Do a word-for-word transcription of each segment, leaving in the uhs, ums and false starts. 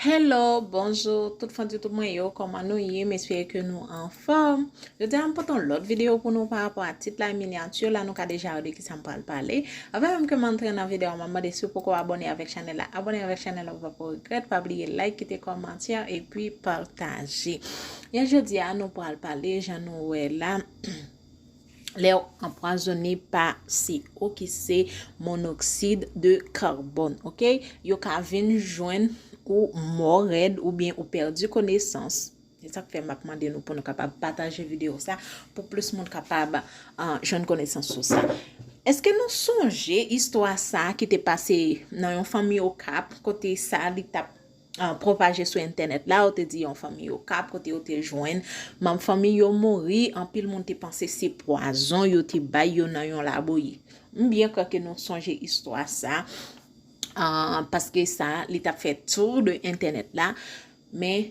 Hello, bonjou, tout fan YouTube mwen yo, kòman nou ye? M espere ke nou anfòm. Jodi a, m pote yon lòt videyo pou nou pa rapò a tit la e minyati la, nou ka deja wè de kisa m pral pale. Avan menm ke m antre nan videyo a, m ap mande si w poko abòne avèk chanèl la, abòne avèk chanèl la pou w pa regrèt, pa bliye like, kite kòmantè, epi pataje. Yè jodi a, nou pral pale, jan nou wè la, lè w anpwazonnen pa C O ki se monoksid de karbòn, oke? Yo ka vin jwenn ou mò rèd oubyen ou pèdi konesans. Se sa k fè m ap mande nou pou nou kapab pataje videyo sa pou plis moun kapab uh, jwenn konesans sou sa. Èske nou sonje istwa sa ki te pase nan yon fanmi Okap kote sa li t ap uh, pwopaje sou entènèt la, ou te di yon fanmi Okap kote yo te jwenn manm fanmi yo mouri, anpil moun te panse se pwazon yo te bay yo nan yon laboyi. M byen kwè ke nou sonje istwa sa, uh, paske sa li t ap fè tou de entènèt la, men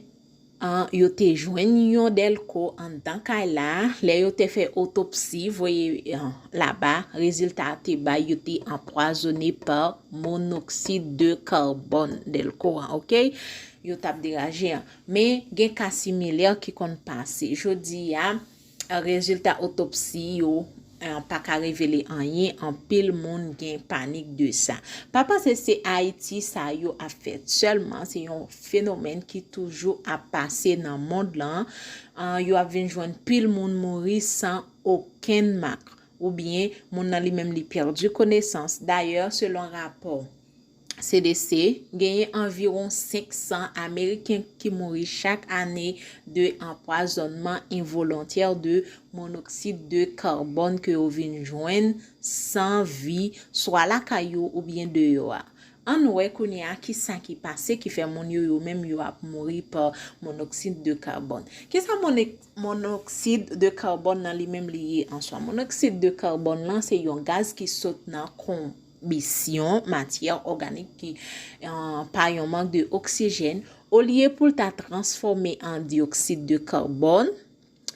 uh, yo te jwenn yon dèlko anndan kay la. Lè yo te fè otopsi, voye uh, laba, rezilta a te bay yo te anpwazonnen pa monoksid de karbòn dèlko an, oke? Yo t ap deraje an. Men gen ka similè ki konn pase. Jodi a, rezilta otopsi yo uh, pa ka revele anyen, anpil moun gen panik de sa. Pa panse se Ayiti sa yo ap fèt sèlman, se yon fenomèn ki toujou ap pase nan mond lan. Uh, yo ap vin jwenn pil moun mouri san okenn mak. Oubyen, moun nan li menm li pèdi konesans. Dayè, selon rapò C D C, genyen anviwon senk san Ameriken ki mouri chak ane de anpwazònman envolontè de monoksid de karbòn ke yo vin jwenn san vi, swa lakay yo oubyen deyò a. Ann wè kounye a kisa ki pase ki fè moun yo, yo menm yo ap mouri pa monoksid de karbòn. Kisa monek- monoksid de karbòn nan li menm li ye an swa? Monoksid de karbòn lan se yon gaz ki sot nan konbisyon matyè òganik ki uh, pa yon mank de oksijèn. Olye pou l ta transfòme an diyoksid de karbòn,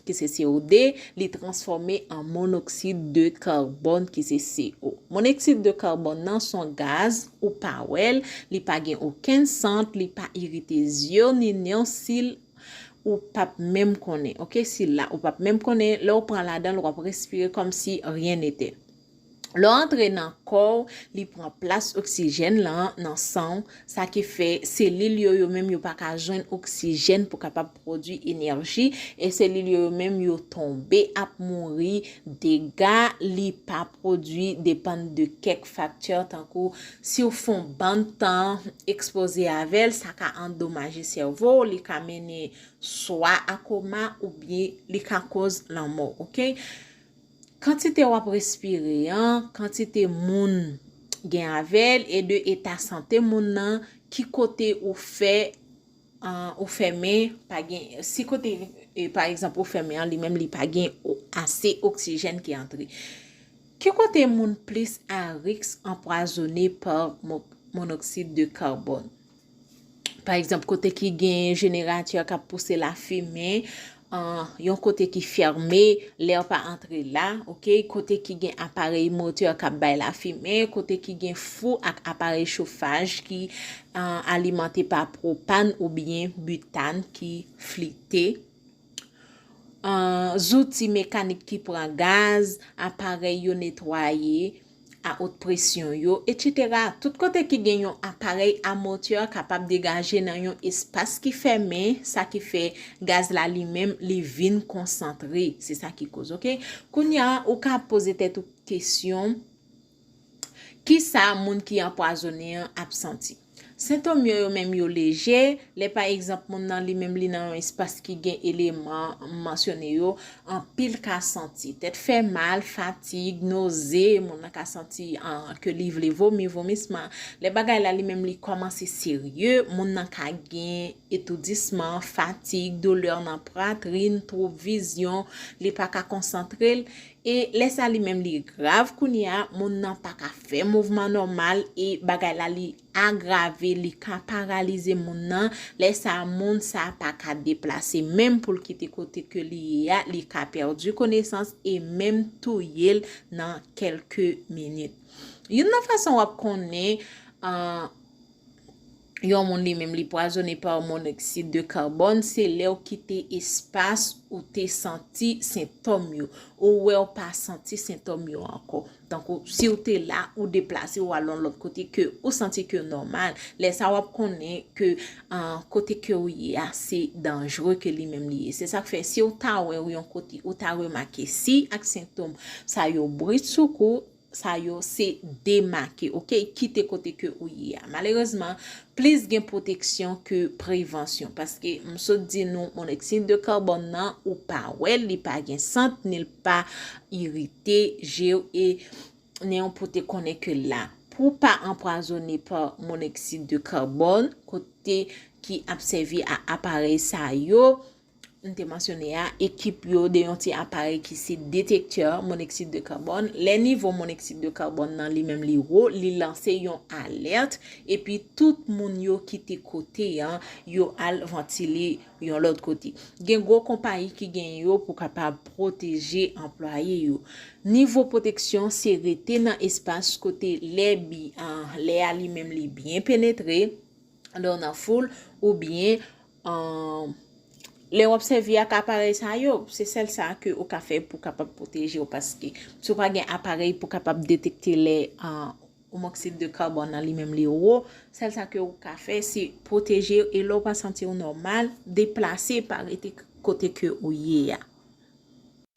ki se C O de, li transfòme an monoksid de karbòn, ki se C O. Monoksid de karbòn nan se yon gaz, ou pa wè l, li pa gen okenn sant, li pa irite zye w ni nen w, si l ou p ap menm konnen, oke? Si l la, ou p ap menm konnen, lè w pran ladan l, w ap respire kòmsi rien n'était. Lè w antre nan kò w, li pran plas oksijèn lan nan san w, sa ki fè selil yo, yo menm yo pa ka jwenn oksijèn pou kapab pwodui enèji, e selil yo, yo menm yo tonbe ap mouri, dega li pa pwodui depann de kèk faktè tankou si w fè yon bann tan ekspoze avè l, sa ka andomaje sèvo w, li ka mennen swa a koma oubyen li ka koz lanmò, oke? Kantite w ap respire an, kantite moun gen avè l e de eta sante moun nan, ki kote ou fè uh, ou fèmen, pa gen, si kote, e, pa egzanp, ou fèmen an, li menm li pa gen o- ase oksijèn ki antre. Ki kote moun plis a risk anpwazonnen pa mo- monoksid de karbòn? Pa egzanp, kote ki gen jeneratè k ap pouse lafimen, uh, yon kote ki fèmen, lè pa antre la, oke? Kote ki gen aparèy motè k ap bay lafimen, kote ki gen fou ak aparèy chofaj ki uh, alimante pa pwopan oubyen bitan ki flite. Uh, zouti mekanik ki pran gaz, aparèy yo netwaye a wot presyon yo, etsetera. Tout kote ki gen yon aparèy a motè kapab degaje nan yon espas ki fèmen, sa ki fè gaz la li menm li vin konsantre. Se sa ki koz, oke? Kounye a, ou ka poze tèt ou kesyon, kisa moun ki anpwazonnen an ap santi? Sentòm yo, yo menm yo leje, lè pa egzanp moun nan li menm li nan yon espas ki gen eleman m mansyone yo, anpil ka santi tèt fè mal, fatig, noze, moun nan ka santi uh, ke li vle vomi, vomisman. Lè bagay la li menm li kòmanse serye, moun nan ka gen etoudisman, fatig, doulè nan pwatrin, twoub vizyon, li pa ka konsantre l. E lè sa li menm li grav kounye a, moun nan pa ka fè mouvman nòmal e bagay la li agrave, li ka paralize moun nan. Lè sa moun sa pa ka deplase menm pou l kite kote ke li ye a, li ka pèdi konesans e menm touye l nan kèlke minit. Youn nan fason w ap konnen uh, Yon moun li menm li pwazone pa monoksid de kabòn, se lè w kite espas ou te santi sentòm yo. Ou wè w pa santi sentòm yo ankò. Tankou si w te la, ou deplase, ou al yon lòt kote ke ou santi ke nòmal. Lè sa w ap konnen ke uh, kote ke ou ye a, se danjre ke li menm li ye. Se sa k fè si w ta wè w yon kote, ou ta remake si ak sentòm sa yo britsoukou, sa yo se demake, ok? Kite kote ke ou ye a. Malerezman, plis gen pwoteksyon ke prevansyon. Paske m sot di nou, monoksid de kabòn nan, ou pa wè l, li pa gen sant, ni l pa irite je w, e ni yon pou te konnen ke la. Pou pa anpwazone pa monoksid de kabòn, kote ki ap sèvi a aparèy sa yo, m te mansyone a, ekip yo de yon ti aparèy ki se detektè monoksid de kabòn. Lè nivo monoksid de kabòn nan li menm li wo, li lanse yon alèt, epi tout moun yo kite kote an, yo al vantile yon lòt kote. Gen gwo konpayi ki gen yo pou kapab pwoteje anplwaye yo. Nivo pwoteksyon se rete nan espas kote lè bi, uh, lè a li menm li byen penetre, lè w nan foul, oubyen uh, lè w ap sèvi ak aparèy sa yo, se sèl sa ke ou ka fè pou kapab pwoteje w, paske si w pa gen aparèy pou kapab detekte lè uh, monoksid de kabòn nan li menm li wo, sèl sa ke ou ka fè se pwoteje w, e lè w pa santi w nòmal, deplase, pa rete kote ke ou ye a.